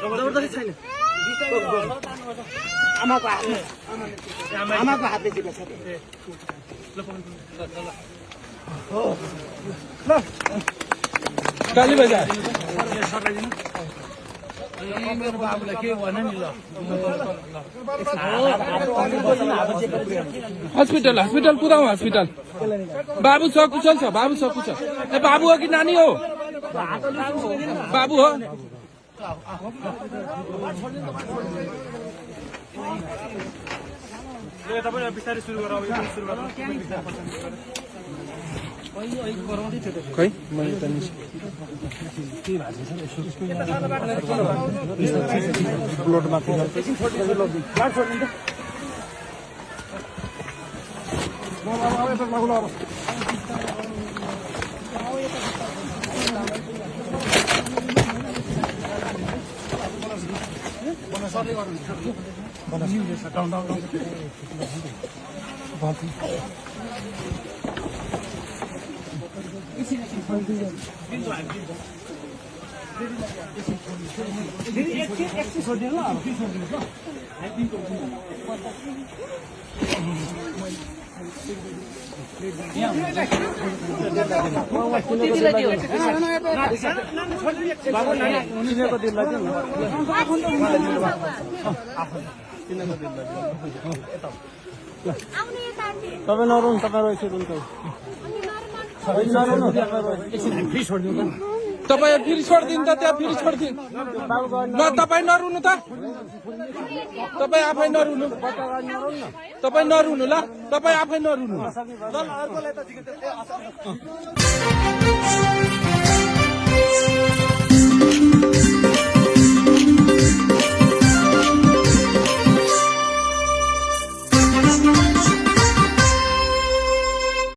जबरदस्ती छैन आमाको हातले जितेछ काली बजार मेरो बाबुलाई के भन नि ल हस्पिटल हस्पिटल पुऱ्याउ हस्पिटल बाबु छ कुशल छ बाबु छ कुशल ए बाबु हो कि नानी हो बाबु हो तपाईँ बिस्तारै सुरु गर खै मैले त ब्लड माथि तपाईँ नरुनु तपाईँ तपाईँ फेरि छोडिदिनु त त्यहाँ फेरि छोडिदिनु ल तपाईँ नरुनु त तपाईँ आफै नरुनु तपाईँ नरुनु ल तपाईँ आफै नरुनु